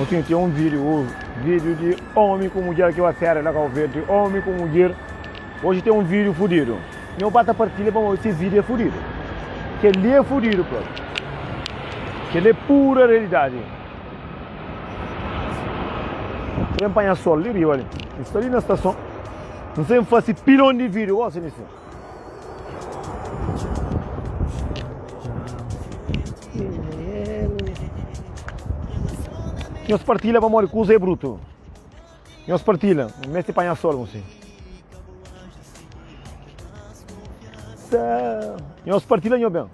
Mosinhu tem um vídeo, o vídeo de homem com mulher que vai férias lá Cabo Verde, homem com mulher. Hoje tem um vídeo fudido. Meu bata partilha para esse vídeo é fudido. Que ele é fudido, próprio. Que ele é pura realidade. Trem panha sol ali, riba ali. Está ali na estação. Não sei fazer pilão de vídeo, gosto nisso. Nhos partilha pamodi kuza é brutu. Nhos partilha, N meste panha sol mosi. Nhos partilha nho ben.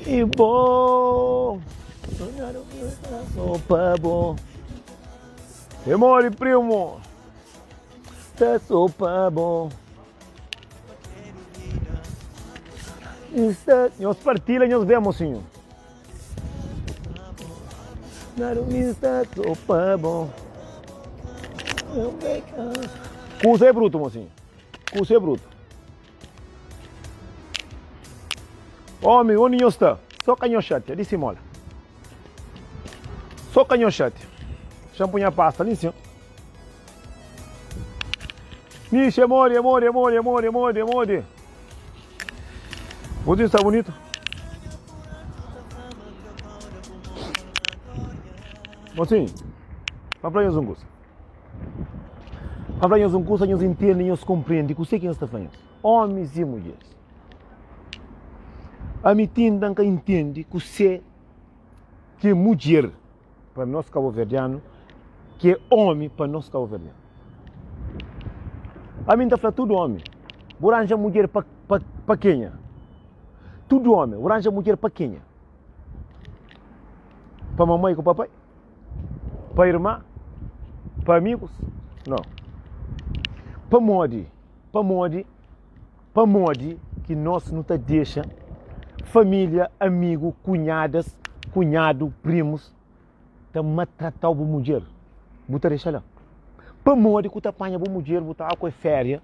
E bo pa bo. E mori primo. Ta so pa bo. Nhos partilha nhos ben mocinho. Kusa é bruto mocinho. Kusa é bruto. Omi, undi nhos sta? So ka nhos xatia, di simola. So ka nhos xatia. Xa-m pui nha pasta li nsin. Nixi, é modi, é modi, é modi, é modi, é modi, é modi. Mozinho sta bunitu. Mozinho, pa fla nhos un kusa. Pa fla nhos un kusa, nhos intende, nhos konprende kuse ki nhos sta fla nhos. Omis i mudjeris. Ami tinda N ka intende kuse ki é mudjer pa nos kabuverdianu, ki é omi pa nos kabuverdianu. Ami N ta fla tudu omi, bu ranja mudjer pa, pa, pa kenha? Tudu omi, bu ranja mudjer pa kenha? Pa mamai ku papai? Pa irma? Pa amigus? Nau. Pamodi? Pamodi? Pamodi ki nos nu ta dexa família, amigu, kunhadas, kunhadu, primus ta maltratau bu mudjer? Bu ta dexa la? Pamodi ku ta panha bu mudjer bu ta ba ku el féria,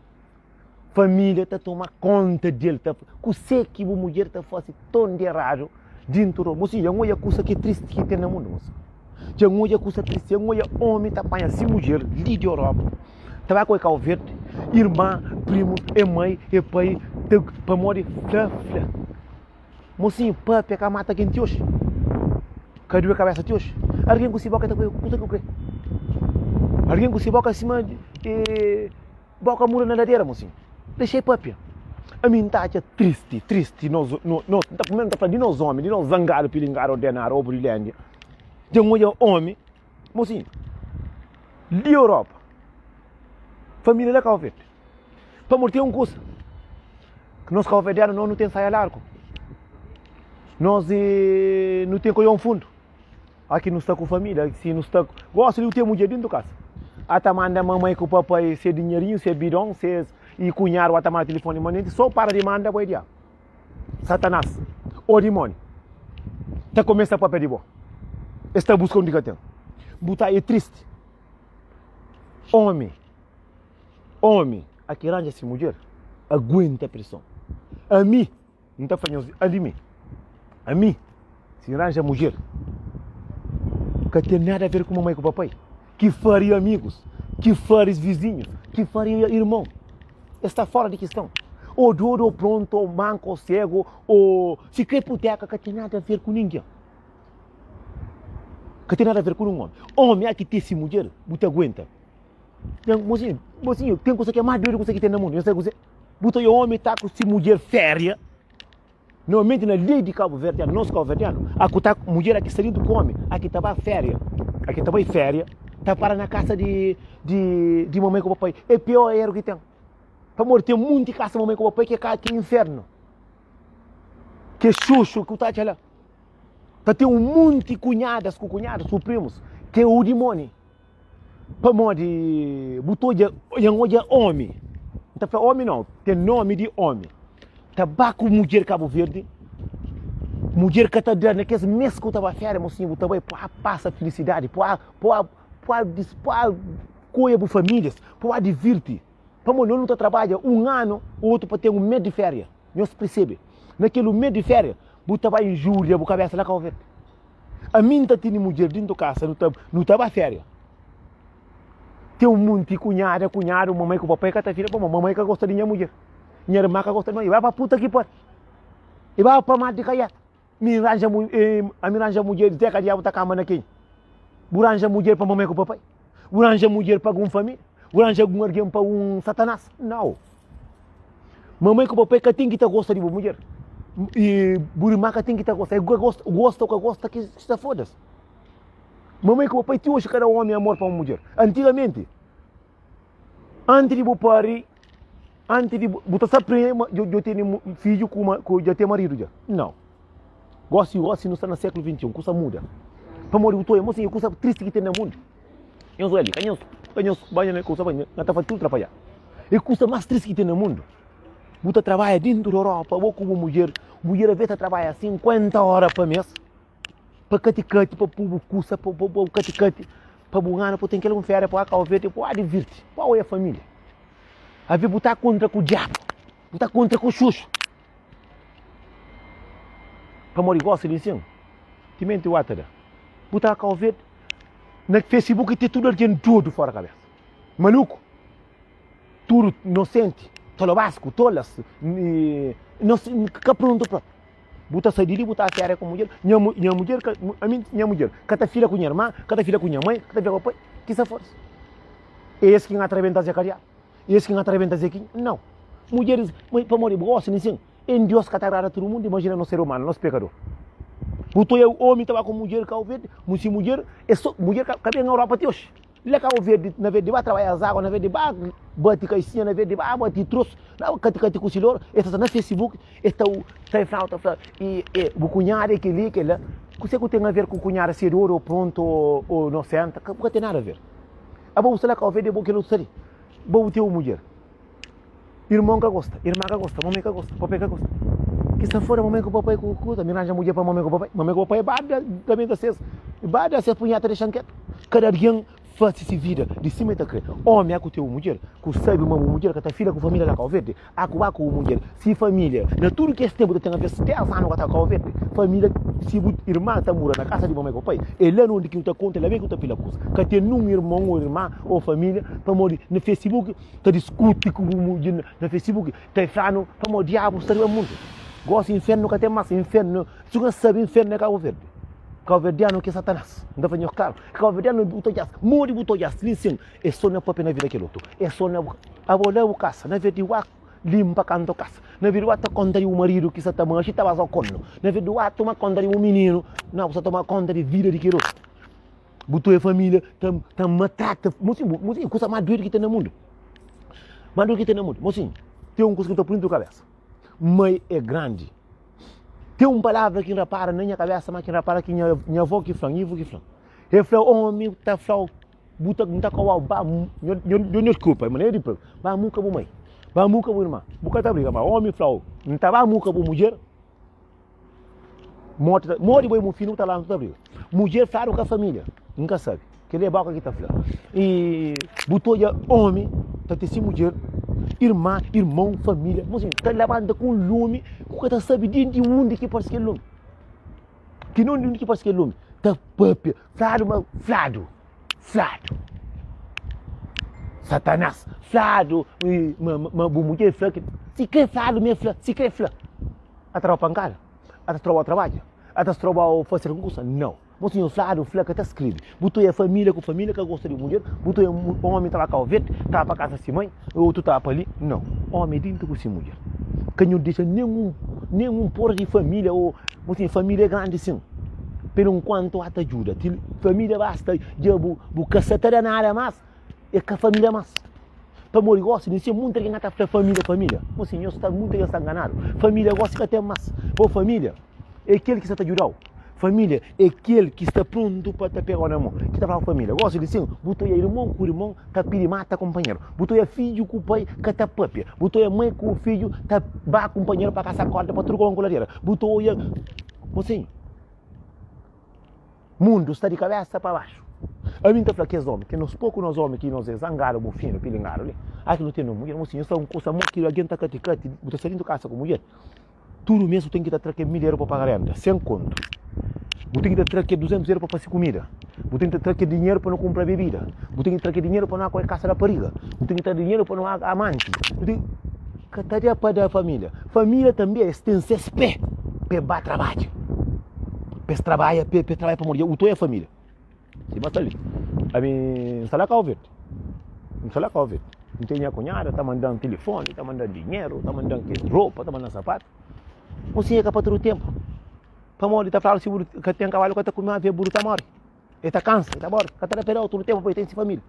família ta toma konta del, ta fla kuse ki bu mudjer ta fase ton di eradu dintu di. Mosinhu, dja N odja kusa ki é tristi ki ten na mundu, mosinhu. Dja N odja kusa tristi, dja N odja omi ta panha si mudjer li di Europa, ta bai ku el Kau Verdi, irma, primu, e mai, e pai, ta pamodi fla, fla. Mosinhu, papia ka mata ken ti oxi, ka due kabesa ti oxi. Algen ku si boka ta poi kusa ki bu kre. Algen ku si boka sima e boka mura na ladera, mosinhu. Dexa e papia. Ami N ta atxa tristi, tristi nos, no, no, N ta primeru N ta fla di nos omi, di nos zangadu, pilingadu, ordenadu, obrilendia. Dja N odja omi, mosinhu, li Europa, família la Kau Verdi. Pamodi ten un kusa, ki nos kauverdianu nos nu ten saia largu, nos e nu ten koion fundu. Aki nu sta ku família, si nu sta gosi li u ten mudjer dintu kasa. A ta manda mamai ku papai se dinherinhu, se bidon, se i kunhadu a ta manda tilifoni manenti, so para di manda bo é diabu. Satanas o dimoni ta kumesa papia di bo. Es ta buska undi ka ten. Bu ta é tristi. Omi, omi a ki ranja si mudjer, aguenta preson. Ami, N ta fla nhos di mi, ami, si N ranja mudjer, ka ten nada a ver ku mamai ku papai, ki faria amigus, ki faris vizinhus, ki faria irmon. Es sta fora di kiston. Ô dodu, ô prontu, ô manku, ô segu, ô si kre puteka, ka ten nada a ver ku ningen. Ka ten nada a ver ku nin omi. Omi a ki ten si mudjer, bu ta aguenta. Mosinhu, mosinhu, ten kusa ki é más doidu kusa ki ten na mundu. Nhos sabe kuzê? Bu ta odja omi ta ku si mudjer féria. Normalmenti na lei di Cabo Verdiano, nos Cabo Verdiano, a ku ta mudjer a ki sta dintu ku omi, a ki ta ba féria, a ki ta bai féria, ta para na kasa di di di mamai ku papai. É pior eru ki ten. Pamodi ten munti kasa mamai ku papai ki é ka ki é infernu. Ki é xuxu ki bu ta atxa la. Ta ten un munti kunhadas ku kunhadus ku primus ki é u dimoni. Pamodi bu ta odja, dja N odja omi, N ta fla omi nau, ten nomi di omi, ta ba ku mudjer Kabu Verdi, mudjer ka ta da na kes mes ku ta ba feria, mosinhu bu ta bai pa pasa filisidadi, pa pa pa pa koia bu familias, pa divirti. Pamodi nos nu ta trabadja un anu otu pa ten un mes di feria. Nhos persebe? Na kel un mes di feria bu ta bai injuria bu kabesa la Kau Verdi. Ami N ta tene mudjer dintu kasa nu ta nu ta ba feria. Ten un monti kunhada, kunhadu, mamai ku papai ka ta fila pamodi mamai ka gosta di nha mudjer, nha irma ka gosta di mi. E bai pa puta ki pari. E bai pa mar di kaiata. Mi ranja ami ranja mudjer zé ka diabu ta kamba na kenha? Bu ranja mudjer pa mamai ku papai? Bu ranja mudjer pa algun família? Bu ranja algun algen pa un satanás? Nau. Mamai ku papai ka ten ki ta gosta di bu mudjer. I bu irma ka ten ki ta gosta. E gosta, gosta ou ka gosta ki sta foda-se. Mamai ku papai ti oji ka da omi amor pa un mudjer. Antigamenti, anti di bu pari, anti di bu ta sa prenha ma djo tene fidju ku ma ku dja ten maridu dja. Nau. Gosi gosi nu sta na sekulu 21, kusa muda. Pamodi bu ta oja, mosinhu, kusa tristi ki ten na mundu. Nhos oja li, ka nhos ka nhos banha na kusa banha, na ta fasi tudu trapadja. E kusa mas tristi ki ten na mundu. Bu ta trabadja dintu di Europa, bo ku bu mudjer, mudjer aves ta trabadja 50 ora pa mes. Pa kati-kati, pa pu bu kusa, pa bu kati-kati, pa bu ngana, pa bu ten kel un féria, pa Kau Verdi, pa divirti, pa oia família. Avi bu ta kontra ku diabu, bu ta kontra ku xuxu. Pamodi gosi di nsin, timenti u ata da, bu ta Kau Verdi, na Facebook ten tudu algen dodu fora kabesa, maluku. Tudu nosenti, tolobasku, tolas, ka prontu propi. Bu ta sai di li bu ta afera ku mudjer, nha nha mudjer ka, ami nha mudjer ka ta fila ku nha irma, ka ta fila ku nha mai, ka ta fila ku pai, ki sa forsa. É es ki nha ta rebenta Zé Kadial? É es ki nha ta rebenta Zekinha? Nau. Mudjeris, pamodi bu gosta di sin, en Dios ka ta agrada tudu mundu, imajina nos ser umanu, nos pekador. Bu ta oja omi ta ba ku mudjer Kau Verdi, si mudjer é so, mudjer ka ben Europa ti oxi. La Cabo Verde, na vez di ba trabadja as água, na vez di ba bati kaisinha, na vez di ba bati trosu, na kati kati ku silor, es ta sta na Facebook, es ta ta fla, ta fla, e, e, bu kunhada é keli, kela. Kuse ku ten a ver ku kunhada si é dodu ou prontu ou, ou nosenta, ka, ka ten nada a ver. Abo bu sta la Cabo Verde, bo kel otu sta li. Bo bu ten un mudjer. Irmon ka gosta, irma ka gosta, mamai ka gosta, papai ka gosta. Ki sta fora mamai ku papai ku kuza, mi ranja mudjer pa mamai ku papai. Mamai ku papai ba da lamenta ses, ba da ses punheta dexa-m ketu. Kada algen fase si vida di sima e ta kre. Omi a ku teu mudjer, ku sabi ma bu mudjer ka ta fila ku familia la Kau Verdi, a ku ba ku bu mudjer. Si familia na tudu kes tempu ta ten aves 10 anu ka ta Kau Verdi, familia si bu irma ta mura na kasa di mamai ku papai, e la na undi ki nu ta konta, la ben ki nu ta pila kuza. Ka ten nun irmon o irma o familia pamodi na Facebook ta diskuti ku bu mudjer na Facebook, ta fla-nu pamodi diabu sta riba mundu. Gosi infernu ka ten mas, infernu, si bu ka sabi infernu é Kabu Verdi. Kauverdianu ki é Satanás. N ta fla nhos klaru, kauverdianu bu ta odja-s, modi bu ta odja-s li sin, é so na papia na vida kel otu, é so na abo la bu kasa, na vez di wak limpa kantu kasa, na vez di wak ta konta di bu maridu ki sa ta maxi ta baza konu, na vez di wak toma konta di bu mininu, na bu sa toma konta di vida di kel otu. Bu ta oja familia ta ta matrata, mosinhu, mosinhu, kusa mas duedu ki ten na mundu, mas duedu ki ten na mundu, mosinhu, ten un kusa ki ta pui na kabesa, mai é grandi, ten un palavra ki N rapara na nha kabesa, ma ki N rapara ki nha nha avó ki fla-m, Ivo ki fla-m, el fla, omi ta fla-u, bu ta, N ta kau-au, ba, nho nho nho diskulpa, manera di fla, ba muka bu mai, ba muka bu irma, bu ka ta briga, ma omi fla-u, N ta ba muka bu mudjer. Modi ta, modi bo é mufinu bu ta lanta bu ta briga. Mudjer fladu ka familia, N ka sabe. Kel-li é boka ki ta fla. I bu ta odja omi ta ten si mudjer, irma, irmon, familia, mosinhu, ta labanta ku un lumi ku ka ta sabe di di undi ki parse kel lumi. Ki non di undi ki parse kel lumi. Ta papia, fladu ma fladu, fladu. Satanas, fladu ma, ma bu mudjer fla ki, si kre fladu mi e fla, si kre fla. A ta dau pankada? A ta strobau trabadja? A ta strobau fasi algun kusa? Nau. Bo sinhor fladu fla ka ta skribi. Bu ta oia familia ku familia ka gosta di mudjer, bu ta oia omi ta ba kau verde, ta ba pa kasa si mai, otu ta ba pa li. Nau. Omi dintu ku si mudjer. Ka nhu dexa nen nen un pora di familia o bo sinhor familia é grandi sin. Pero nkuantu a ta djuda, ti familia basta dja bu bu ka sa ta da nada mas. É ka família más. Pamodi gósi li sen munti algen ka ta fla família, família. Mo sin, nhos sta, munti algen sta nganadu. Família gósi ka ten más. Bo família é kel ki sta ta djuda-u. Família é kel ki sta prontu pa ta pega-u na mon. Ki ta fla família. Gósi li sin, bu ta oja irmon ku irmon ta pidi mata kunpanheru. Bu ta oja fidju ku pai ka ta pâpia. Bu ta oja mai ku fidju ta ba kunpanheru pa kasa kórda pa truka un kuladera. Bu ta oja, mo sin, mundu sta di kabésa pa baxu. Ami N ta fla kes omi, ke nos poku nos omi ki nos é zangadu, bufinu, pilingadu li, ai ki nu ten un mudjer, mosinhu, sta un kusa mo ki algen ta kati-kati, bu ta sta dintu kasa ku mudjer, tudu mes bu ten ki ta tra ke mil eru pa paga renta, sen kontu. Bu ten ki ta tra ke duzentus eru pa fasi kumida, bu ten ki ta tra ke dinheru pa no kunpra bebida, bu ten ki tra ke dinheru pa no akoi kasa da pariga, bu ten ki tra dinheru pa no amanti, bu ten Ka ta da pa da família. Família tanbe es ten ses pé pa e ba trabadja, pa es trabadja, pa es trabadja pamodi dja u toi a família. Sima sta li, ami N sta la Kau Verdi, N sta la Kau Verdi, N ten nha kunhada ta mandan tilifoni, ta mandan dinheru, ta mandan ke ropa, ta mandan sapatu. Un sinha ka pa tudu tenpu, pamodi ta fladu si bu ka ten kabalu ka ta kume, ma buru ta mori. E ta kansa, e ta bori, ka ta da pedau tudu tempu pa e ten si familia,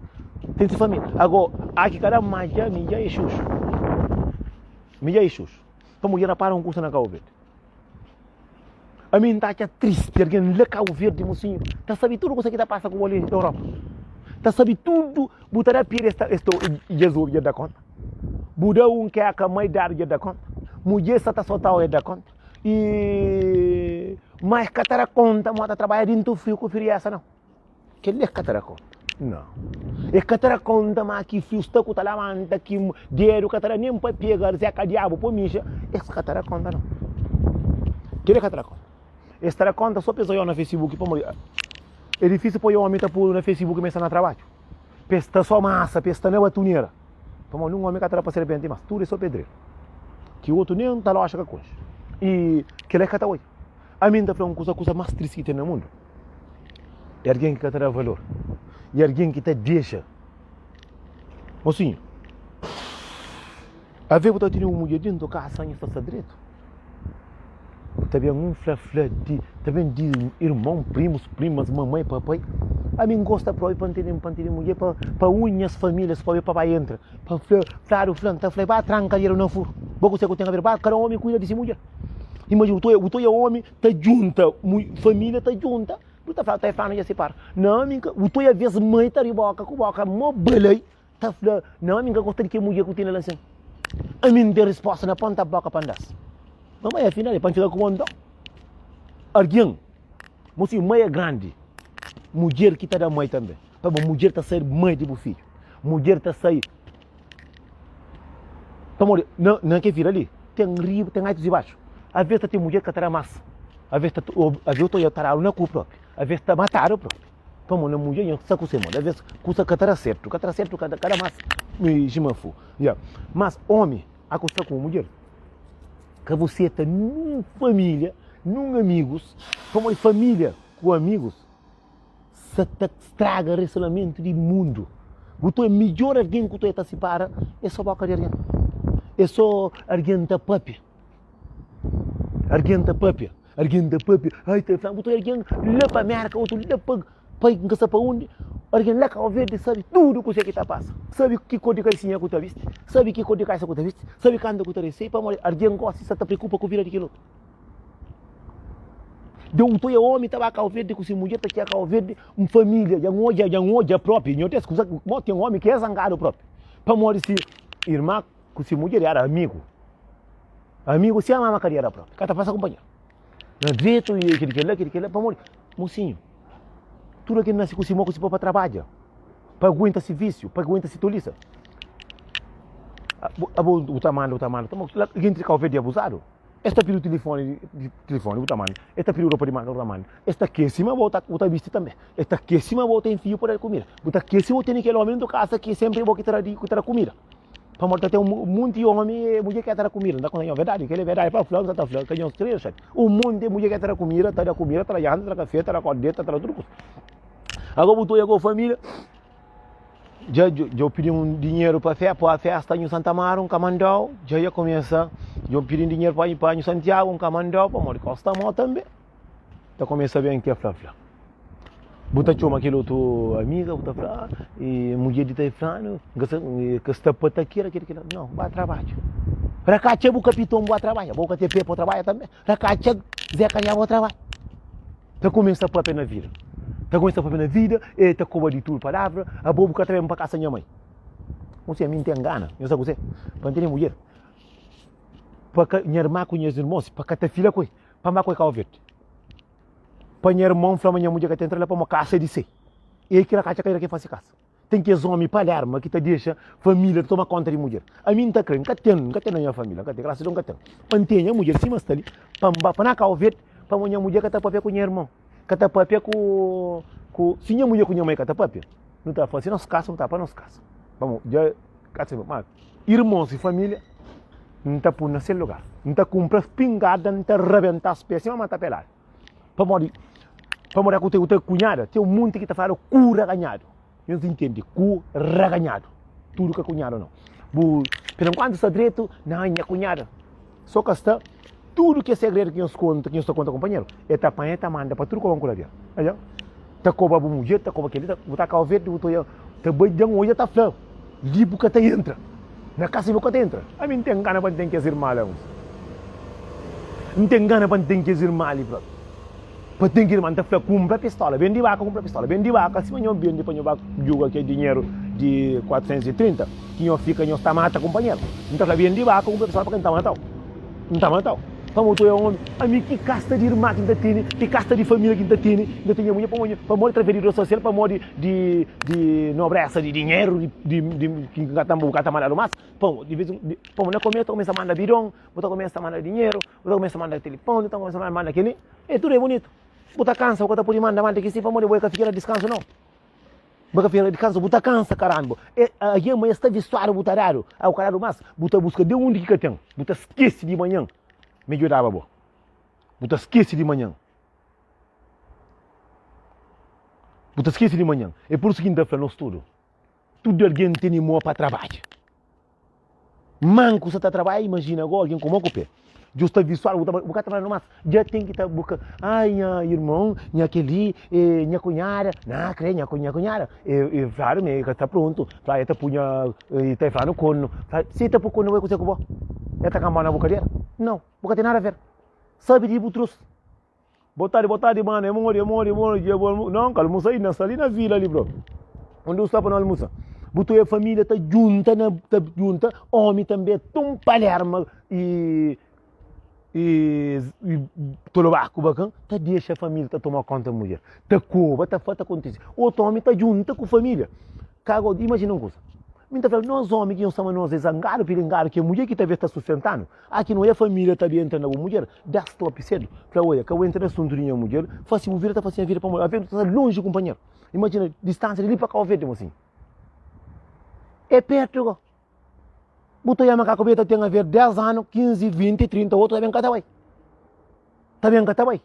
ten si familia. Ago, aki ka da mas dja, mi dja e xuxu, mi dja e xuxu. Pa mudjer rapara un kusa na Kau Verdi. Ami N ta atxa tristi algen la Kau Verdi, mosinhu, ta sabi tudu kusa ki ta pasa ku bo li Europa. Ta sabi tudu, bu ta da pidi es ta, es ta, dja es obi dja da konta. Bu da un keka mai dadu dja da konta. Mudjer sa ta sotau e da konta. I ma es ka ta da konta ma ta trabadja dintu friu ku friesa nau. Kel-li es ka ta da konta. Nau. Es ka ta da konta ma ki friu sta ku ta labanta, ki dedu ka ta da nen pa pega zeka diabu pa mixa. Es ka ta da konta nau. Kel-li es ka ta da konta. Es ta da konta so pa es oiau na facebook pamodi é difisil pa oia omi ta podu na facebook ma es sta na trabadju. Pa es sta so masa, pa es sta na batunera. Pamodi un omi ka ta da pa serpenti mas, tudu é so pedreru. Ki otu nen ta loxa ka konxe. I kila ka ta odja. Ami N ta fla un kuza, kuza mas tristi ki ten na mundu é algen ki ka ta da valor i algen ki ta dexa. Mosinhu, ave bu ta tene un mudjer dentu kasa, nha sta sta dretu. Bu ta ben un fla fla di, ta ben di irmon, primus, primas, mamai, papai. Ami N gosta propi pa N tene, pa N tene mudjer pa, pa un nhas familias propi pa bai entra, pa fla, fladu fla, N ta fla, ba tranka dinheru na furu. Bo kuse ku ten aver, ba kada omi kuida di si mudjer. Imajina, bu ta oia, bu ta oia omi ta junta, familia ta junta, bu ta fla, ta e flanu dja sipara. Na ami N ka, bu ta oia ves mai ta riboka ku boka mo balai. Ta fla, Nau, ami N ka gosta di kel mudjer ku tene la nsin. Ami N ten risposta na ponta boka pa N das. Ma mai, afinal, e pa N fika ku bo nton? Algin, mo si mai é grandi, mudjer ki ta da mai tanbe. Pabia mudjer ta sai mai di bu fidju. Mudjer ta sai pamodi na na ke vida li ten riba, ten altus i baxu. Aves ta ten mudjer ka ta da mas. Aves ta aves ta ta dadu na ku propi. Aves ta matadu propi. Pamo na mudjer nha sta ku se moda ves kusa ka ta da sertu ka ta da sertu ka da mas jima fu ya mas omi a ku sta ku mudjer ka bu seta nun familia nun amigus pamodi familia ku amigus sa ta straga relasionamentu di mundu bu ta midjor algin ku ta sipara é so boka di algin é so algin ta papia Algen ta papia, algen ta papia, ai ta fla, bu ta algen la pa Merka, otu la pa pa N ka sa pa undi, algen la Kau Verdi sabi tudu kuse ki ta pasa, sabi ki kor di kalsinha ku ta bisti, sabi ki kor di kaisa ku ta bisti, sabi kantu ku ta resebe, pamodi algen gosi sa ta preokupa ku vida di kel otu. Dja bu ta oja omi ta ba Kau Verdi ku si mudjer ta txega Kau Verdi, un familia, dja N oja, dja N oja propi, nho des kusa, mo ten omi ki é zangadu propi, pamodi si irma ku si mudjer era amigu. Amigu si ama ma ka era propi, ka ta pasa kunpanheru. Na dretu i kili kila, kili kila, pamodi mosinhu, tudu algen nasi ku si mo ku si po pa trabadja, pa aguenta si visiu, pa aguenta si tolisa. Abo bu ta manda, bu ta manda, algen di Kau Verdi abuzadu. Es ta pidi tilifoni di tilifoni bu ta manda, es ta pidi ropa di marka bu ta manda, es ta kre sima bo bu ta bisti tanbe, es ta kre sima bo ten fiju pa da kumida, bu ta kre sima bo tene kel omi dentu kasa ki senpri bo ki ta da kumida. Pamodi ta ten un monti omi e mudjer ki ta da kumida. N ta konta nhos verdadi, kel-li é verdadi pa fla, N sa ta fla ka nhos krê sabe. Un monti mudjer ki ta da kumida, ta da kumida, ta da janta, ta da kafé, ta da kordé, ta da tudu kusa. Agora bu ta odja ku família, dja dja pidi un dinheru pa fé, pa festa nhu Santa Maru, N ka mandau, dja dja kumesa, dja pidi un dinheru pa pa nhu Santiagu, N ka mandau, pamodi kos ta mau tanbe. Ta kumesa ben ke fla fla. Bu ta txoma kel otu amiga, bu ta fla, e mudjer di ta flanu, ka sta pa ta kira kila kila. Nau, ba trabadja. Rakatxa bu kapiton bu ba trabadja. Bo ka ten pe pa trabadja tanbe. Rakatxa Zé Kariá bu trabadja. Ta kumesa papia na vida. Ta kumesa papia na vida, e ta koba di tudu palavra, abo bu ka ta ben pa kasa nha mai. Mon ami N ten gana, nha sabe kuzê? Pa N tene mudjer, pa ka nha irma ku nhas irmons, pa ka ta fila ku el, pa N ba ku el Kau Verdi. Pa nha irmon fla ma nha mudjer ka ta entra la pamodi kasa é di se. E kila katxa kaira ke fasi kasa. Ten kes omi palerma ki ta dexa familia ta toma konta di mudjer. Ami N ta kre, N ka ten, N ka ten na nha familia, N ka ten, grasas a Deus N ka ten. Pa N ten nha mudjer sima sta li, pa N ba pa na Kau Verde, pamo nha mudjer ka ta papia ku nha irmon, ka ta papia ku, ku, si nha mudjer ku nha mai ka ta papia, nu ta fasi nos kasa, nu ta pa nos kasa. Pamo dja ka ta ma irmons i familia N ta pui na se lugar. N ta kunpra spingarda, N ta rabenta-s pe sima mata peladu. Pamodi, pamodi ku ta kunhada, ten un monti ki ta fladu ku raganhadu. Nhos intende, ku raganhadu. Tudu ka kunhadu nau. Bu, per enkuantu sta dretu, na nha kunhada. So ka sta tudu kes segredu ki nhos konta, ki nhos ta konta kunpanheru, e ta panha e ta manda pa tudu koba ku ladera. Odja, ta koba bu mudjer, ta koba kel-li, bu ta kau verdi, bu ta odja, ta bai dja-m odja ta fla, li bu ka ta entra. Na kasa di bo ka ta entra. Ami N ten gana pa N ten kes irma la. N ten gana pa N ten kes irma li propi. Pa ten ki irma, N ta fla, kunpra pistola, bendi baka, kunpra pistola, bendi baka, sima nho bendi pa nho ba juga kel dinheru di 430 ki nho fika nho sta mata kunpanheru. N ta fla, bendi baka, kunpra pistola pa ka N ta matau. N ta matau. Pamodi tu é omi. Ami ki kasta di irma ki N ta tene, ki kasta di familia ki N ta tene, N ta tene nha mudjer pamodi, pamodi através di rede sosial, pamodi di di nobresa, di dinheru, di di di ki N ka ta bu ka ta mandadu mas. Pamodi di ves di pamodi na komesu ta kumesa manda bidon, bu ta kumesa manda dinheru, bu ta kumesa manda tilifoni, bu ta kumesa manda kili, e tudu é bunitu. Bu ta kansa, bu ka ta pudi manda manda ki si pamodi bo e ka fika na diskansu nau. Bu ka fika na diskansu, bu ta kansa karanba. E algen ma e sta vistuadu bu ta dadu, a bu ka dadu mas, bu ta buska di undi ki ka ten, bu ta skesi di manhan mi djudaba bo. Bu ta skesi di manhan. Bu ta skesi di manhan. E pur isu ki N ta fla nos tudu. Tudu algen tene mo pa trabadja. Manku sa ta trabadja, imajina go algen ku mo ku pe. Dja sta visual, bu ta bu ka ta trabadja mas. Dja ten ki ta buka, ai nha irmon, nha keli, e nha kunhada, na kre nha nha kunhada. E e fladu ma e ka sta prontu, fla e ta pui nha e ta fladu kornu. Fla si e ta pui kornu bo e kuse ku bo? E ta kanba na bu kadera? Nau, bu ka ten nada aver. Sabi di bu trus. Bo tardi, bo tardi mano, é modi, é modi, é modi, dja bu almu, não, ka almusa ainda, sta li na vila li bro. Undi bu sta pa no almusa? Bu ta oia família ta djunta na, ta djunta, omi tanbe tum palerma i i i tolobaku bakan, ta dexa família ta toma konta mudjer, ta koba, ta fa, ta kontisi. Otu omi ta djunta ku família. Ka go, imajina un kusa, mi ta fla, nos omi ki nhos ta ma nos é zangadu, pilingadu, ki é mudjer ki talvez ta sustenta-nu, A ki no oia familia ta entra na bu mudjer, da stop sedu. Fla, oia, ka bu entra na asuntu di nha mudjer, fasi bu vida ta fasi nha vida pamodi aves nu ta sta lonji kunpanheru. Imajina distansia di li pa Kau Verde, mosinhu. É pertu go. Bu ta oia makaku bia ta ten aver 10 anu, 15, 20, 30, otu ta ben ka ta bai. Ta ben ka ta bai.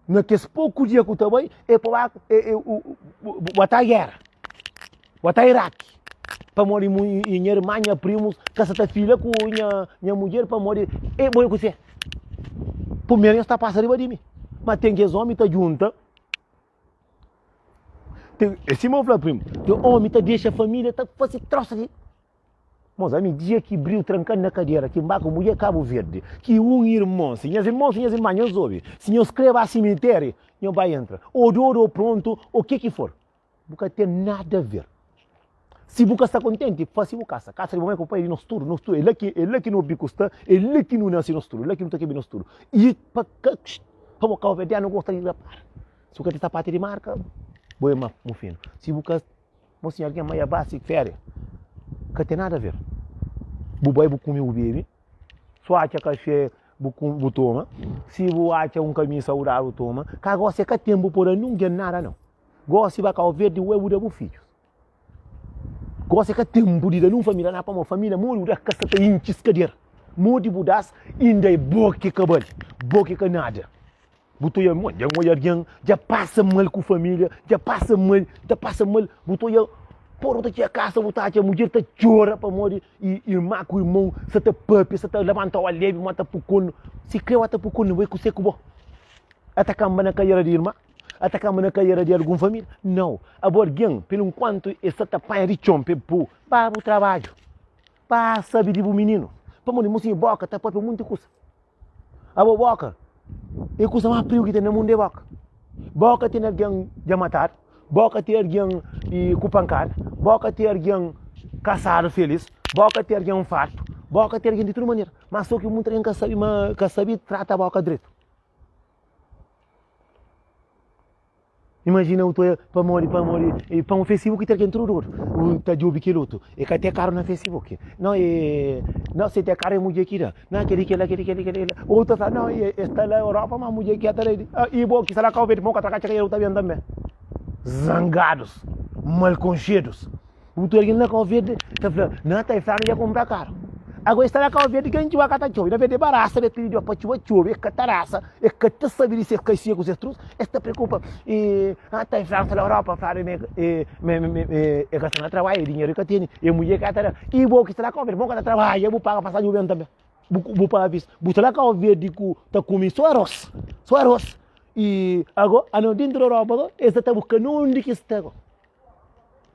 Na kes poku dia ku ta bai, e pa ba, e, e, u, u, bu ta gera, bu ta Iraki, pamodi mu, i nha irma, nha primus ka sa ta fila ku nha, nha mudjer pamodi e bo e kuse. Primeru nhos ta pasa riba di mi, ma ten kes omi ta junta, ten, e sima bu fla primu, ten omi ta dexa familia ta fasi trosa di. Mos, ami dia ki briu tranka-m na kadera, ki N ba ku mudjer Kabu Verdi, ki un irmon, si nhas irmons, si nhas irman, nhos obi, si nhos kre ba simiteri, nho ba entra, o dodu o prontu, o ke ki for, bu ka ten nada a ver. Si bu ka sta kontenti, fasi bu kasa. Kasa di bu mai ku bu pai é di nos tudu, nos tudu, é la ki, é la ki no biku sta, é la ki nu nasi nos tudu, é la ki nu ta kebe nos tudu. I pa ka, pamo kauverdianu gosta di rapara. Si bu ka ten sapatu di marka, bo é ma mufinu. Si bu ka. Mo si algen ma ya ba si feria ka ten nada a ver. Bu bai bu kume bu bebe, su atxa kafe bu bu toma, si bu atxa un kamisa bu da bu toma, ka gosi e ka ten bu po da nungen nada nau. Gosi ba Kau Verdi ue bu da bu fidjus. Gosi e ka ten bu di da nun familia na pamo familia modi bu da ka sa ta intxi skadera. Modi bu das inda e bo ki ka bali, bo ki ka nada. Bu ta oia, dja N oia algen dja pasa mal ku família, dja pasa mal, ta pasa mal. Bu ta oia, pora bu ta txiga kasa bu ta atxa mudjer ta txora pamodi irma ku irmon sa ta papia, sa ta labanta o alebi, ma ta pui kornu. Si kre ba ta pui kornu, bai kuse ku bo? El ta kanba na kadera di irma? El ta kanba na kadera di algun família? Nau. Abo algen, pelu nkuantu e sa ta panha di txon pa e pui, ba bu trabadju, ba sabi di bu mininu. Pamodi mosinhu boka ta papia monti kusa. Abo boka é kusa más prigu ki ten na mundu é boka. Boka ten algen dja matadu, boka ten algen ku pankada, boka ten algen kasadu felis, boka ten algen fartu, boka ten algen di tudu manera. Má sô ki munti algen ka sabe ma ka sabe trata boka dretu. Imajina u ta pamodi pamodi e pa un facebook ta algen tudu dodu u ta djobi kel otu e ka ten karu na facebook no e no si ten karu e mudjer ki da na keli kela keli keli keli kela otu ta fla no e sta la europa ma mudjer ki ta da i bo ki sta la kau verde mo ka ta katxa ka ta ben tanbe zangadus mal konxedus. Otu algen na Kau Verde ta fla, Na ta, e flanu dja kunpra karu. Agora e sta na Kau Verde ken txuba ka ta txobe. Na verde barasa be pidi Deus pa txuba txobe, e ka ta rasa, e ka ta sabe di si es kai sia ku ses trus, es ta preokupa. E ah ta, e flanu sta na Europa, flanu me e me me e ka sta na trabadju, dinheru e ka tene, e mudjer ka ta da. I bo ki sta na Kau Verde, bo ka ta trabadja, bu paga pasaji bu ben tanbe. Bu bu paga vis. Bu sta na Kau Verde ku ta kume so aros, so aros. I ago, ano dentru di Europa go, e sta ta buska nunde ki sta go.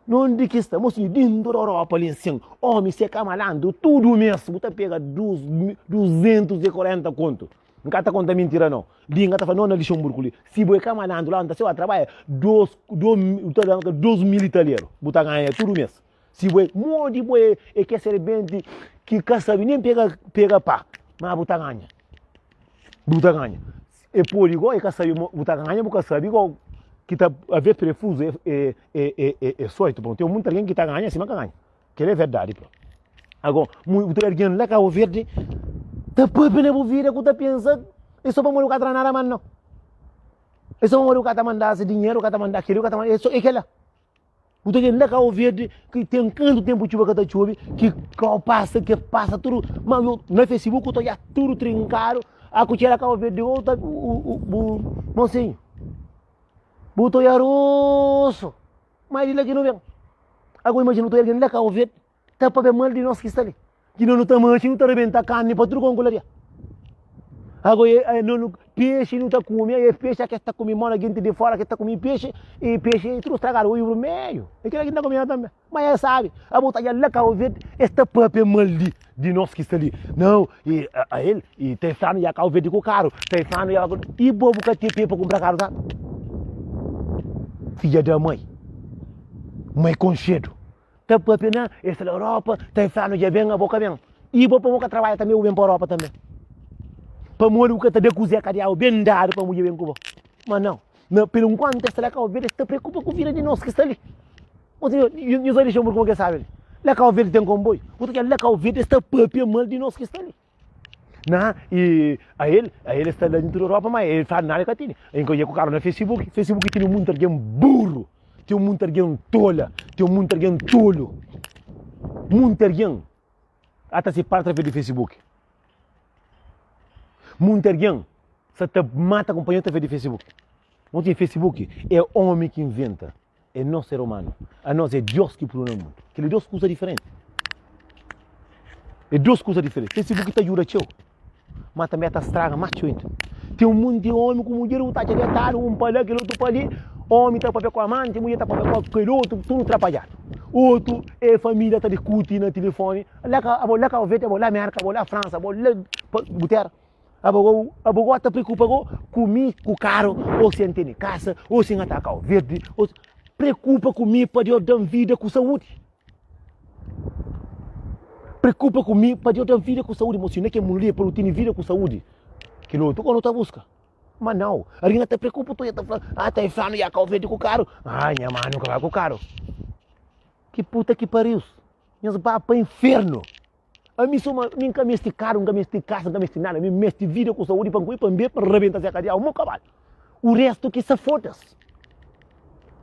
Nunde ki sta mosinhu dintu di Europa li nsin omi se ka malandru tudu mes bu ta pega 240 kontu N ka ta konta mintira nau li N ka ta fla no na Lixemburgu li si bo e ka malandru la N ta se ba trabadja dos bu ta da 2000 italeru bu ta ganha tudu mes si bo e modi bo e ke serbenti ki ka sabi nen pega pega pa ma bu ta ganha bu ta ganha E pode go e ka sabe mo bu ta ganha bu ka sabe go ki ta aver prefuso e e e e e sorte pronto tem muita algen ki ta ganha sima ka ganha kel é verdade pronto ago bu ta algen la Cabo Verde ta papia na bu vida ku ta pensa é so pamodi bu ka tra nada mal não é so pamodi bu ka ta manda se dinheiro ka ta manda keli ka ta manda é so é kela Bu ta tende la Kau Verdi ki ten kantu tenpu txuba ka ta txobe ki kau pasa ke pasa tudu ma yo na Facebook ta odja tudu trinkadu a ku txera Kau Verdi go ta bu mosinhu bu ta odja rosu ma di la ki no ben ago imajina bu ta odja algen la Kau Verdi ta papia mal di nos ki sta li ki no nu ta manxi nu ta rebenta karni pa tudu konku la dia ago e no nu pexi nu ta kume e pexi ake ta kume moda jinti di fora ke ta kume pexi e pexi e tudu stragadu oiu burmeju e kila ki ta kume tambe ma e sabi abo ta dja la Cabo Verde es ta papia mal di di nos ki sta li nau e a el e ta flanu ya Cabo Verde ku karu ta flanu ya i bo bu ka ten pe pa kumpra karu ta fidja da mai mai konxedu Ta papia na es sta na Europa, ta fla no dja ben abo ka ben. I bo pamo ka trabadja tambe bu ben pa Europa tambe. Pamodi bu ka ta da kuze ka diabu ben dadu pa mudjer ben ku bo. Ma nau, na pelo nkuantu es sta la Kau Verde es ta preokupa ku vida di nos ki sta li. Nhos bai Luxemburgo kuma ke sabi li. La Kau Verde ten konboiu. Bu ta fla la Kau Verde es ta papia mal di nos ki sta li. Na i a el, a el sta la dentro di Europa, ma el fala nada ka tene. El ka ku karu na Facebook, Facebook tene munti algen burru, ten munti algen tola, ten munti algen tolu, munti algen ata se para atraves di Facebook. Munti algen sa ta mata kunpanheru atraves di Facebook. Munti Facebook é omi ki inventa. É nos ser umanu. Anos é Deus ki punu na mundu. Kel é dos kuza diferenti. É dos kuza diferenti. Facebook ta djuda txeu, ma tanbe ta straga más txeu inda. Ten un monti di omi ku mudjer bu ta atxa detadu, un pa la, kel otu pa li. Omi ta papia ku amanti, mudjer ta papia ku kel otu, tudu trapadjadu. Otu é familia ta diskuti na tilifoni. La ka, abo la Kau Verdi, abo la Merka, abo la Fransa, abo la bu tera. Abo go, abo go ta preocupa go ku mi ku karo, ou si N tene kasa, ou si N ata Kau Verdi, ou si. Preocupa ku mi pa Deus dam vida ku saúdi. Preocupa ku mi pa Deus dam vida ku saúdi, mosinhu, na ke mundu li é pa nu tene vida ku saúdi. Kel otu go nu ta buska. Ma nau, algin ta preocupa, tu ya ta fla, ah, ta e flanu ya Kau Verdi ku karo. Ah, nha manu ka bai ku karo. Ki puta ki parius. Nhos ba pa infernu. Ami suma mi nka mesti karu, nka mesti kasa, nka mesti nada, mi mesti vida ku saúdi pa nkume, pa nbebe, pa nrebenta zé kadiau, mo kabalu. U restu ki sa fodas.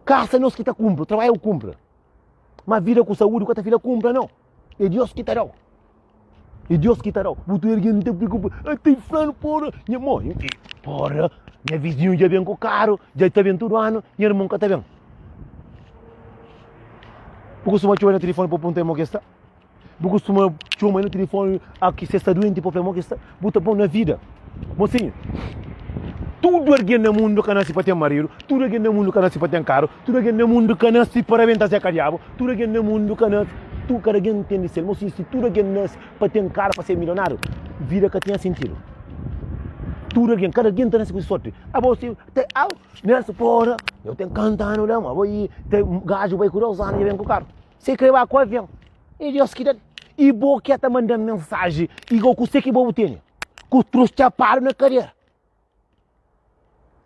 Kasa nos ki ta kumpra, trabadja ku kumpra. Ma vida ku saúdi ku ka ta fila kumpra nau. É Dios ki ta dau. É Dios ki ta dau. Bu ta ergi nta preokupa, ah ta inflanu porra, nha mo, porra, nha vizinhu dja ben ku karu, dja ta ben tudu anu, nha irmon ka ta ben. Bu kustuma txoma na tilifoni pa punta mo ki sta? Bu kustuma txoma na tilifoni a ki se sta duenti pa fla mo ki sta? Bu ta pon na vida. Mosinhu, tudu algen na mundu ka nasi pa ten maridu, tudu algen na mundu ka nasi pa ten karu, tudu algen na mundu ka nasi pa rabenta se kadiabu, tudu algen na mundu ka nasi, tu kada algen ten di sel. Mosinhu, si tudu algen nasi pa ten karu, pa ser milionáriu, vida ka tinha sintidu. Tudu algen, kada algen ta nasi ku si sorti. Abo si, te, au, Nelson, pora, eu ten kanta anu la, ma abo i, te, gaju bai ku dos anu dja ben ku karu. Se kre ba ku avion, é Deus ki da-l. I bo ki ta manda-m mensaji igual kuse ki bo bu tene, ku trus txapadu na kadera.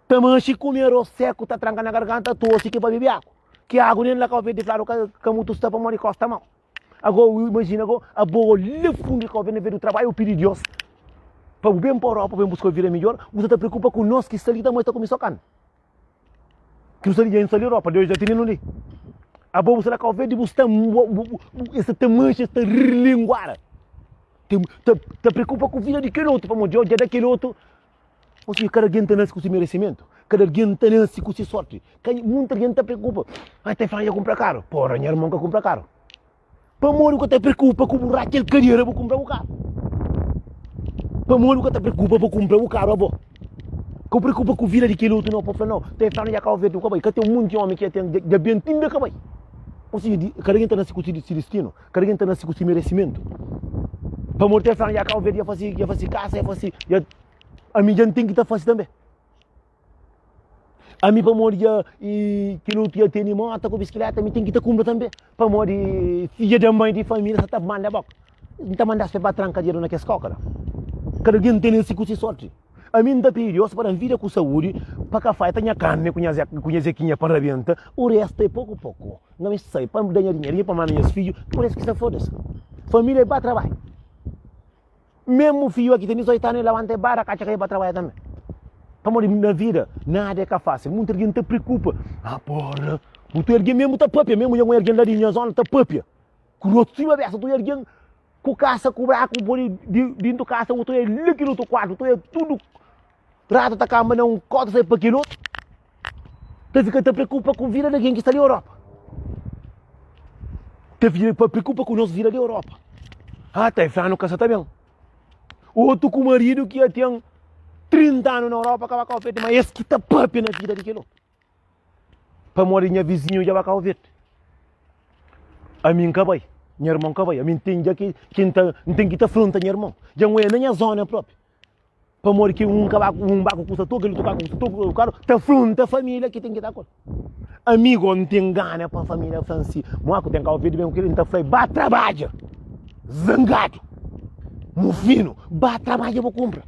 Ta manxi kume aros seku ta tranka na garganta tosi ki pa bebe agu. Ki agu nen la Kau Verdi fladu ka mutu sta pamodi kosta mau. Ago imajina ago abo la fundu di Kau Verdi na vez di trabadju bu pidi Dios pa bu ben pa Europa pa ben buska un vida midjor bu sa ta preokupa ku nos ki sta li ta ta kume so karni. Ki nu sta li dja nu sta li Europa Deus dja tene-nu li. Abo bu sta la Kau Verdi bu sta es sta ta manxa es sta rilinguara ta preokupa ku vida di kel otu pamodi Deus dja da kel otu Ô seja, kada algen ta nase ku se meresimentu, kada algen ta nase ku se sorti. Ka munti algen ta preokupa, ai ta fla dja kunpra karu, pora nha irmon ka kunpra karu. Pamodi bu ka ta preokupa ku bu ratxa el kadera bu kunpra bu karu? Pamodi bu ka ta preokupa pa kunpra bu karu abo? Ka bu preokupa ku vida di kel otu nau, pa fla nau, ta fla dja Kau Verdi bu ka bai. Ka ten munti omi ki ten dja ben ti inda ka bai. Ô seja, kada algen ta nase ku se distinu. Kada algen ta nase ku si meresimentu. Pamodi ta fla, ya Kau Verdi ya fasi, ya fasi kasa, ya fasi, ya ami dja N ten ki ta fasi tanbe. Ami pamodi dja i kel otu ya tene mota ku bisikileta, ami ten ki ta kunpra tanbe. Pamodi fidja da mai di familia sa ta manda boka. N ta manda-s pa e ba tranka djedu na kes koka la. Kada algen ta nase ku si sorti. Ami N ta pidi Deus pa da-m vida ku saúdi, pa ka falta nha karni ku nha zekinha pa N rabenta, o restu é poku poku. N meste sai pa N da nha dinherinhu pa manda nhas fidju, por es ki sta foda-se. Família é ba trabadja. Mesmu fidju aki ten 18 anu, el labanta el ba rakatxa ka el ba trabadja tanbe. Pamodi na vida nada é ka fásil. Munti algen ta preokupa, ah porra, bu ta algen mesmu ta papia, mesmu dja un algen la di nha zona ta papia ku rostu sima besta, tu algen ku kasa ku braku pode dintu kasa bu ta oia li kel otu kuartu, bu ta oia tudu ratu ta kanba na un kota sai pa kel otu, ta fika ta preokupa ku vida di algen ki sta li Europa, ta fika ta preokupa ku nos vida li Europa. Ah ta e fla-nu ka sa ta ben. Otu ku maridu ki ya ten 30 anu na Europa ka ba Kau Verdi, ma es ki ta papia na vida di kel otu. Pamodi nha vizinhu dja ba Kau Verdi. Ami N ka bai, nha irmon ka bai. Ami N ten dja ki ki N ta N ten ki ta afronta nha irmon. Dja N oia na nha zona propi. Pamodi ki un ka ba un ba ku kusa toku, kel otu ba ku kusa toku, karu ta afronta familia ki ten ki ta ku el. Ami go N ten gana pa familia fla-m si, Moa ku ten Kau Verdi ben ku kel, N ta fla-l ba trabadja, zangadu, mufinu, ba trabadja bu kunpra.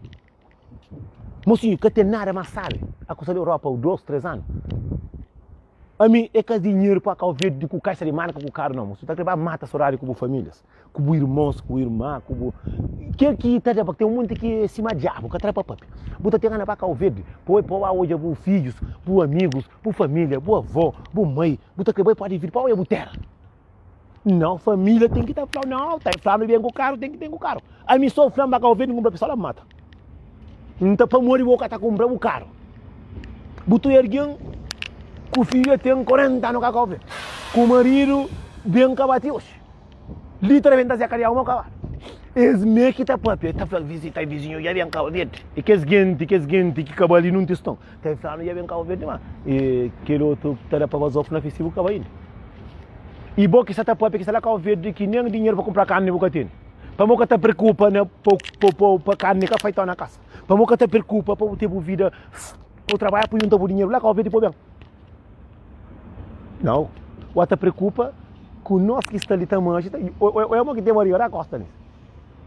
Mosinhu, ka ten nada más sábi a ku sta di Europa 2, 3 anu. Ami é ka dinheru pa Kau Verdi ku kaixa di marka ku karu nau, mosinhu. Ta kre ba mata sodadi ku bu familias, ku bu irmons, ku irma, ku bu kel ki ta da pa ten un monti ki é sima diabu, ka ta da pa papia. Bu ta ten gana ba Kau Verdi pa pa ba odja bu fidjus, bu amigus, bu familia, bu avó, bu mai, bu ta kre bai pa di vida pa odja bu tera. Nau, família ten ki ta fla-u, nau, ta fla-nu ben ku karu, ten ki ben ku karu. Ami so fla-m ba Kau Verdi, N kunpra pistola, N mata. N ta pamodi bo ka ta kunpra bu karu. Bu ta algen ku fidju ten 40 anu ka Kau Verdi, ku maridu ben ka bati oxi. Literalmenti ta zeka di agu ma ka bati. Es me ki ta papia, ta fla vizita vizinhu dja ben Kau Verdi. E kes genti, kes genti ki ka bali nun tiston. Ta fla-nu dja ben Kau Verdi ma e kel otu ta da pa bazofu na Facebook ka bai inda. I bo ki sta ta papia ki sta la Kau Verdi ki nen dinheru pa kunpra karni bu ka tene. Pamo ka ta preokupa na pa karni ka faitau na kasa. Pamo ka ta preokupa pa bu ten bu vida pa bu trabadja pa junta bu dinheru la Kau Verdi pa bu ben. Nau, bu ta preokupa ku nos ki sta li ta manxa. Oia mo ki ten mariga da kosta nis.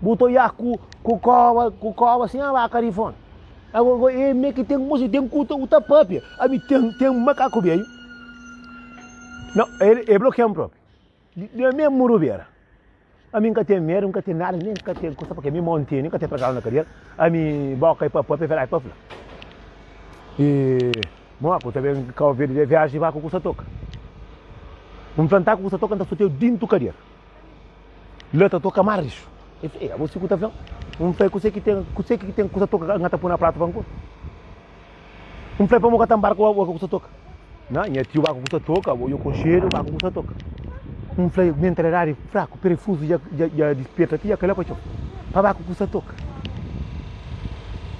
Bu ta oia ku ku koba ku koba sin a baka di fona. Ago e me ki ten mosi ten ku ta u ta papia. Ami ten ten makaku beju. Nau, el e blokian propi. Di mesmu rubera. Ami N ka ten medu, N ka ten nada, nen N ka ten kusa, purki ami mau N tene, N ka ten trankadu na kadia. Ami boka i pa papia, verdadi pa fla. I moa ku ta ben Kau Verdi de viaji ba ku kusa toka. N fla N ta ku kusa toka, N ta soteu dintu kadia. La ta toka más rixu. El fla, e abo si ku ta fla? N fla, kuse ki ten, kuse ki ten kusa toka N ka ta pui na pratu pa N kume? N fla, pamo ka ta nbarka bo ka kusa toka? Na, nha tiu ba ku kusa toka, bo yo konxedu ba ku kusa toka. N fla, mentalidadi fraku, perefuzu dja, dja, dja disperta ti dja kai la pa txon. Pa ba ku kusa toka.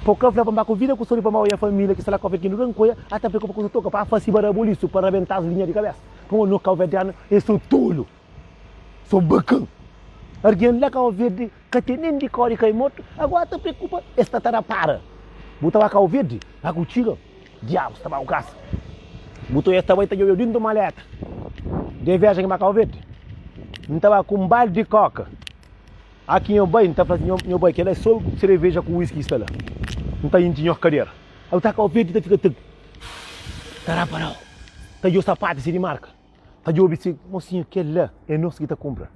Po ka fla pa N ba ku vida ku sori pa N ba oia familia ki sta la Kau Verdi ki nu ka nkoia, a ta preokupa kusa toka pa fasi barabolisu pa rabentas linha di kabesa. Pamo no kauverdianu e so tolu. So bakan. Argen la Kau Verdi ka ten nen di kori kai mortu, agora ta preokupa es ta ta da para. Bu ta ba Kau Verdi, ba ku txiga, diabus ta ba ku kasa. Bu ta oia es ta bai ta djobeu dintu maleta. De viajen ki ba Kau Verdi, N ta ba ku un baldi di koka. Aki nho bai, N ta fla si nho bai, kela é so sereveja ku whisky ki sta la. N ta intxi nho kadera. Abu ta Kau Verdi ta fika ta. Ta raparau, ta djobe sapatu si di marka, ta djobe si, mosinhu kel-la é nos ki ta kunpra,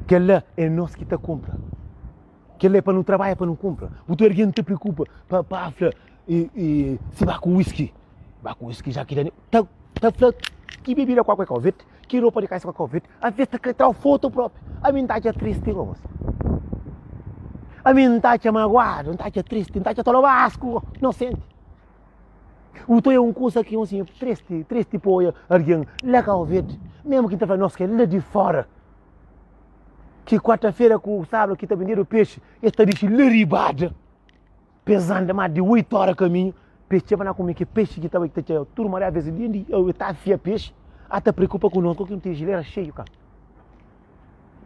kel-la é nos ki ta kunpra, kel-la é pa nu trabadja pa nu kunpra. Bu ta algen ta preokupa pa pa fla i si ba ku wiski, ba ku wiski ja ki da ta ta fla ki bebida kua ku é ka ovet, ki ropa di kaisa kua ku é ovet, aves ta kre trau fotu propi. Ami N ta atxa tristi go mosi, ami N ta atxa maguadu, N ta atxa tristi, N ta atxa tolobasku go, nosenti. Bu ta oia un kusa ki un tristi, tristi pa oia algen la Kau Verdi, mesmu ki ta fla nos ki é la di fora, ki kuarta-fera ku sábadu ki ta bendedu pexi, es ta dixi la ribada, pa es anda más di oitu ora kaminhu, pa es txeba na kume ki pexi ki ta bai ki ta txeba tudu maré, aves di di ta afia pexi, a ta preokupa ku nos, ku ki nu ten jilera xeiu ka.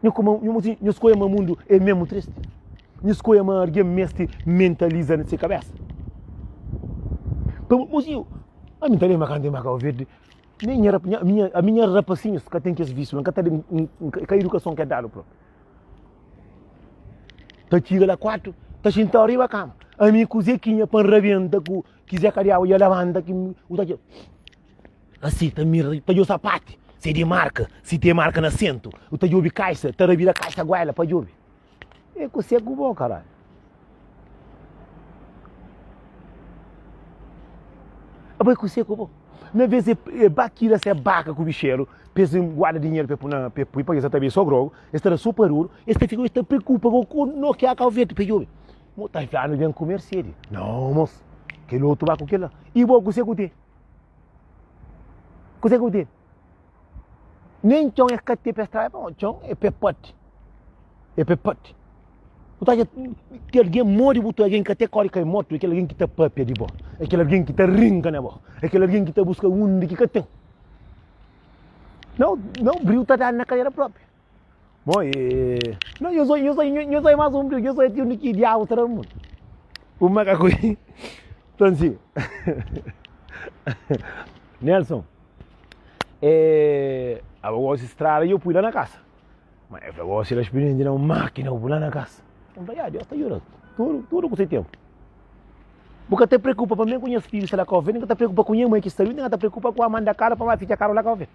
Nhu kuma, nhu si, nhu skodja ma mundu é mesmu tristi? Nhu skodja ma algen meste mentaliza na se kabesa? Pa mozinhu, ami ta lembra kantu N ba Kau Verdi, nen nha, nha, minha, ami nha rapasinhus ka ten kes vísiu la, N ka ta, ka idukason ke dadu propi. Ta txiga la kuatu, ta xintau riba kama. Ami kuze ki nha pa N rabenta ku ki Zé Kadiau ia labanta ki u ta txeu. Asi ta mira ta djobe sapati si é di marka, si ten marka na sentu, u ta djobe kaisa, ta rabida kaisa guela pa djobe. E kuse ku bo karalhu? Abo é kuse ku bo? Na vez e e ba kira se baka ku bixeru pa es guarda dinheru pa e pui na pa e pui pa es ta bebe so grogu, es ta da so paruru, es ta fika es ta preokupa ku ku no ki a Kau Verdi pa djobe. Mo ta fla nu ben ku Mercedes. Nau mos, kel otu ba ku kila. I bo kuse ku ten? Kuzê ki bu tene? Nen txon es ka ten pa es trabadja, pamodi txon é pa pati, é pa pati. Bu ta atxa ki algen modi bu ta algen ki ka ten kóre kai mortu, é kel algen ki ta pâpia di bo, é kel algen ki ta rinka na bo, é kel algen ki ta buska undi ki ka ten. Nau, nau briu ta dadu na kadera própi. Bom, e... Não, eu sou, eu sou, eu sou mais um briu, eu sou tio de que diabo será mundo. O macaco. Então, assim. Nelson, é, a gosto de estrada e eu fui lá na casa. Mas eu gosto de experiência na máquina, eu fui lá na casa. Eu falei, ah, Deus te ajuda. Tudo, tudo com seu tempo. Bu ka ta preocupa pa mim com nhas filhos, sei lá qual vez, nem ka ta preocupa com minha mãe que está ali, nem ka ta preocupa com a mãe da cara para ficar caro lá qual vez.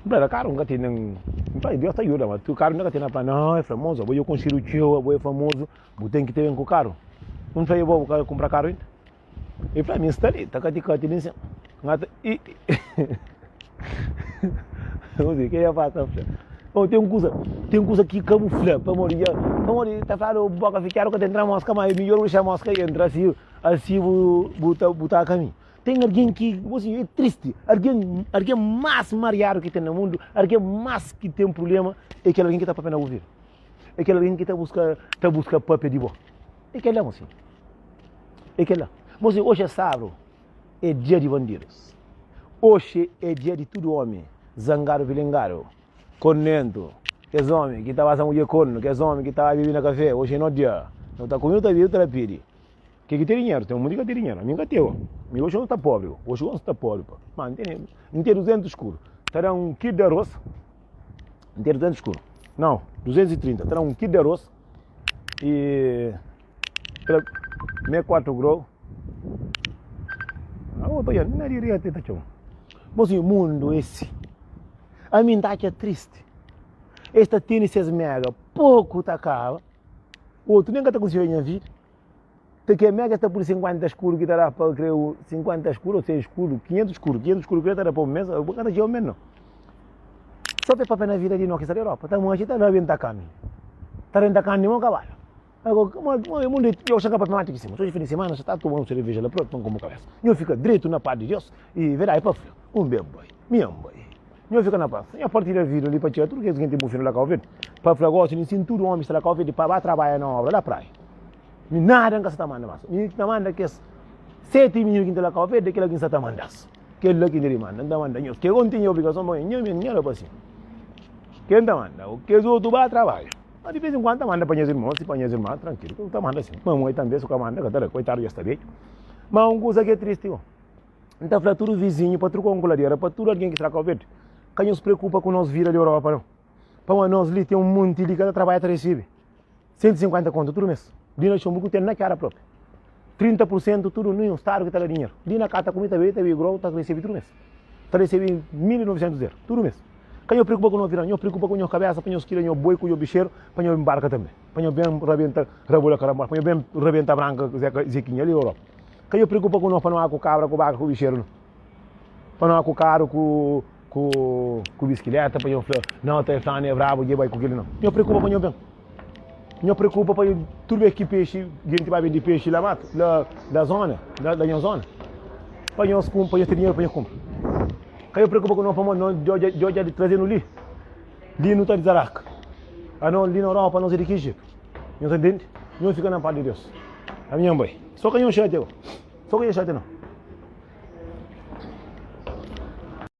N fla, karu N ka ten nen N fla, Deus ta djuda ma tu karu N ka ten na fla, nau, el fla, moza, abo dja konxidu txeu, abo é famozu, bu ten ki ta ben ku karu. N fla, i bo, bu ka kunpra karu inda? El fla, mi N sta li, ta kati-kati li nsin. N ata, i, Ke fla, ta fla, oh, ten kusa, ten kusa ki ka bu fla, pamodi dja, pamodi ta fladu boka fitxadu ka ta entra moska, ma é midjor bu dexa moska entra, asi, asi bu, bu ta, bu ta kaminhu. Ten algen ki, bo si, é tristi, algen, algen más mariadu ki ten na mundu, algen más ki ten prubléma é kel algen ki ta papia na bu vida, é kel algen ki ta buska, ta buska papia di bo. É kel-la, mosinhu, é kel-la. Mosinhu, oxi é sábadu, é dia di bandidus, oxi é dia di tudu ómi zangadu, pilingadu, kontentu, kes ómi ki ta pasa mudjer kornu, kes ómi ki ta ba bibi na kafé, oxi é nos dia, nu ta kume, nu ta bibi, nu ta da pidi. Ke ki ten dinheru? Ten un munti ki ka ten dinheru. Ami N ka ten o. Mi oxi N sta pobri o. Oxi N sta pobri pa. Ma N tene, N ten 200 skuru. Ta da un kil di aros. N ten 200 skuru. Nau, 230. Ta da un kil di aros i me 4 grou. Abo ta oja, na direita e ta txoma. Bo si, mundu é si. Ami N ta atxa tristi. Es ta tene ses mega, poku ta kaba. Otu nen ka ta konsigi oja nha vida. Ta ke mega es ta pudi 50 skuru ki ta da pa kreu 50 skuru ou 100 skuru, 500 skuru, 500 skuru kre ta da pa un mes, ka ta txeu un mes no. So pe papia na vida di no ki sta di Europa, ta manxi ta rabenta kami, ta renta kami di mo kabalu. Ago mo mundu yo xa ka papia mati ki sima, so fin di semana xa ta toma un cerveja la propi pa nkomu kabesa. Nho fika dretu na pas di Deus i verdadi pa fla, un ben bai, mi N bai. Nho fika na pas. Nho partilha vida li pa txeu tudu kes ki ten bufinu la Kau Verdi. Pa fla gosi li sin tudu omi sta la Kau Verdi pa ba trabadja na obra la praia. Mi nada N ka sa ta manda mas. Mi ta manda kes seti mininu ki N ta la Kau Verdi kila ki N sa ta mandas. Kel la ki N debe manda N ta manda nhos. Ke N ten obrigason pa nha mes nha rapasin. Ke N ta manda kes otu ba trabadja. Ma di vez en kuandu N ta manda pa nhas irmons i pa nhas irmas trankilu. N ta manda sin. Mamai tanbe su ka manda ka ta da. Koitadu dja sta bedju. Ma un kusa ki é tristi go. N ta fla tudu vizinhu, pa tudu konkuladera, pa tudu algen ki sta Kau Verdi, ka nhos preokupa ku nos vida di Europa nau. Pamodi nos li ten un monti li ka ta trabadja ta resebe 150 kontu tudu mes. Li na Luxemburgu ten na kara propi. 30 pur sentu tudu ninhun stadu ki ta da dinheru. Li na kata kumi ta bebe, ta bebe grou, ta resebe tudu mes. Ta resebe 1900 eru tudu mes. Ka nho preokupa ku no vida, nho preokupa ku nho kabesa pa nho skida nho boi ku nho bixeru pa nho nbarka tanbe. Pa nho ben rabenta rabola karambola, pa nho ben rabenta branka zekinha li Europa. Ka nho preokupa ku no pa no ku kabra ku baka ku bixeru no. Pa no ku karu ku ku ku biskileta pa nho fla no ta e flanu e brabu dje bai ku kili no. Nho preokupa pa nho ben. Nho preokupa pa tudu bes ki pexi jenti ba bende pexi la matu la la zona la la nho zona pa nho pa nho ten dinheru pa nho kunpra. Ka nho preokupa ku no pamodi no djo djo dja trazenu li li nu ta dizaraka ano li na Europa nos é di ki jetu nho ta ntende? Nho fika na pas di Deus. Ami nho bai. So ka nho xatia go. So ka nho xatia no.